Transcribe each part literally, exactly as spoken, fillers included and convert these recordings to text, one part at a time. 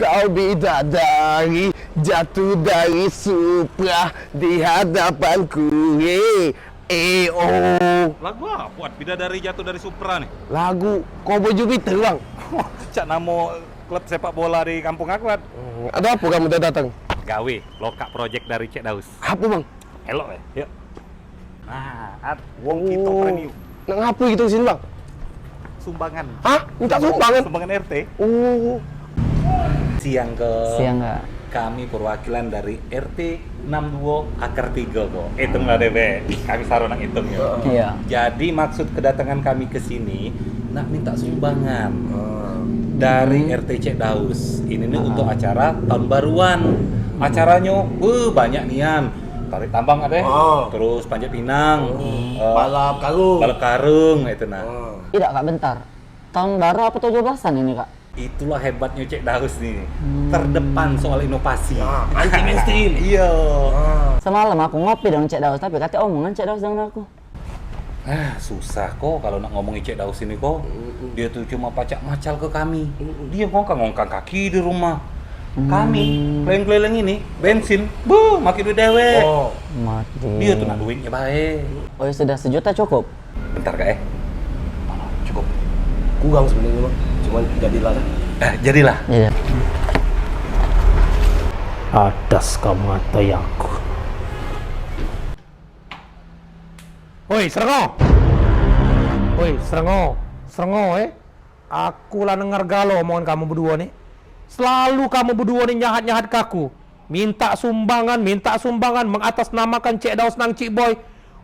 Kau bidadari jatuh dari Supra di hadapanku, he, eh, oh. Lagu apo, At? Bidadari jatuh dari Supra ni? Lagu Cowboy Jupiter, Bang. Cak namo klub sepak bola di kampung aku, At. Hmm, ado apo kamu dah datang? Gawe, lokak projek dari Cek Daus. Apo, Bang? Elok, eh? Yuk. Nah, At, wong kito premium. Nak ngapo kito ke sini, Bang? Sumbangan. Hah? Minta sumbangan? Sumbangan R T. Oh. Siang, Kak. Siang, Kak. Kami perwakilan dari R T enam duo akar tigo, kok. Itunglah deh, Be. Kami saro nak itung, yo. Iyo. Jadi, maksud kedatangan kami ke sini, nak minta sumbangan dari R T Cek Daus. Ini nih untuk acara tahun baruan. Acaranyo, weh, banyak nian. Tarik tambang ado, terus panjat pinang, eh, balap karung. Balap karung, itu nah. Idak, Kak, bentar. Tahun baru apo tujuh belasan ini, Kak? Itulah hebatnyo Cek Daus nih. Terdepan soal inovasi. Nah, anti mainstream. Iyo. Semalam aku ngopi dengan Cek Daus, tapi katek omongan Cek Daus dengan aku. Ah, susah kok kalau nak ngomongi Cek Daus ini kok. Dio tuh cuma pacak macal ke kami. Dio ngongkang-ngongkang kaki di rumah. Kami keliling-keliling ini bensin, buh, makin duit dewek. Oh. Mati. Dio tuh nak duitnyo bae. Oh, ya sudah, sejuta cukup. Bentar, Kak, eh. Cukup. Kurang sebenarnya, Bang. Cuman jadilah dah. Eh, jadilah. Iya. Atas kamu atau yang aku. Oi, Serengo. Oi, Serengo. Serengo, eh. Aku lah dengar galo omongan kamu beduo ni. Selalu kamu beduo ni nyahat-nyahat ke aku. Minta sumbangan, minta sumbangan, mengatasnamakan Cek Daus nang Cik Boy.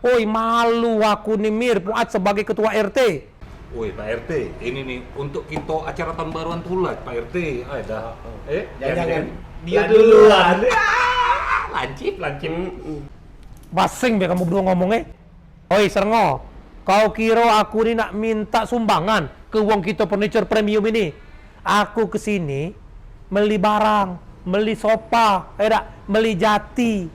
Oi, malu aku ni, Mir, Puat sebagai ketua R T. Oi, Pak R T, ini nih untuk kito acara tahun baruan tulah, Pak R T. Ai dah. Eh, jangan, jangan. Dia duluan. Ah, lancip, lancip. Basing be kamu beduo ngomong, eh. Oi, Serengo, kau kiro aku ni nak minta sumbangan ke wong kito furniture premium ini? Aku ke sini meli barang, meli sopa, eh dak, meli jati.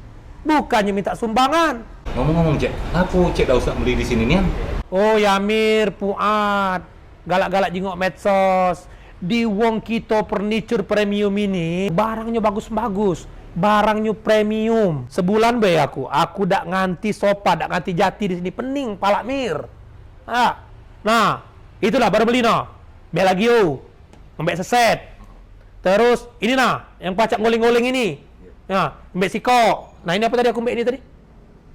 Bukannyo minta sumbangan. Ngomong-ngomong, Cek, ngapo Cek Daus nak meli di sini nian? Oh, Yamir, Puat. Galak-galak jingok medsos. Di wong kito furniture premium ini, barangnyo bagus-bagus. Barangnyo premium. Sebulan be aku, aku dak nganti sopa, dak nganti jati di sini. Pening palak, Mir. Ah. Nah, itulah baru beli no. Bek lagi, oh. Ngambek seset. Terus, ini nah, yang pacak ngoling-ngoling ini. Nah, ngambek sikok. Nah, ini apo tadi aku ngambek ini tadi?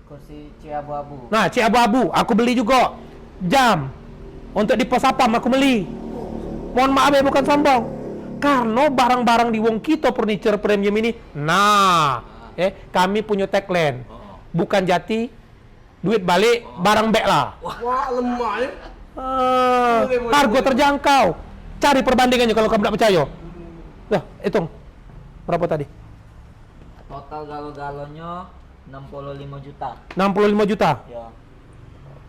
Kursi C abu-abu. Nah, C abu-abu, aku beli jugo. Jam. Untuk di pos satpam aku beli. Mohon maaf ya, bukan sombong. Karno barang-barang di wong kito furniture premium ini, nah, eh, kami punyo tagline. Bukan jati, duit balik, barang bek lah. Wah, lemak ya. Eh, hargo terjangkau. Cari perbandingannyo kalau kamu dak percayo. Dah, itung. Berapo tadi? Total galo-galonyo enam puluh limo juta. Enam puluh limo juta? Yo.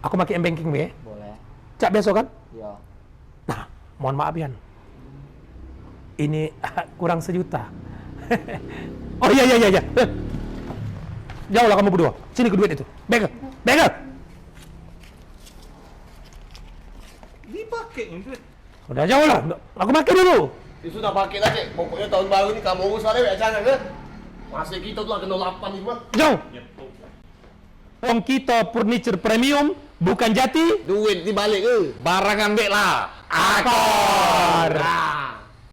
Aku make m-banking be? Boleh. Cak biaso kan? Yo. Nah, mohon maaf, Yan. Ini kurang sejuta. Oh, iya, iya, iya, iya. Eh. Jauhlah kamu beduo. Sini ke duit itu. Bege. Bege. Dipake duit. Udah, jauhlah. Aku make dulu. Ya sudah, pake lah, Cek. Pokoknyo tahun baru ni kamu urus lah dewek acara, kan? Masih kito tu lah keno lapan ni mah. Jauh. Wong kito furniture premium, bukan jati. Duit dibalik ke? Barang ambek lah. Akor. Ah.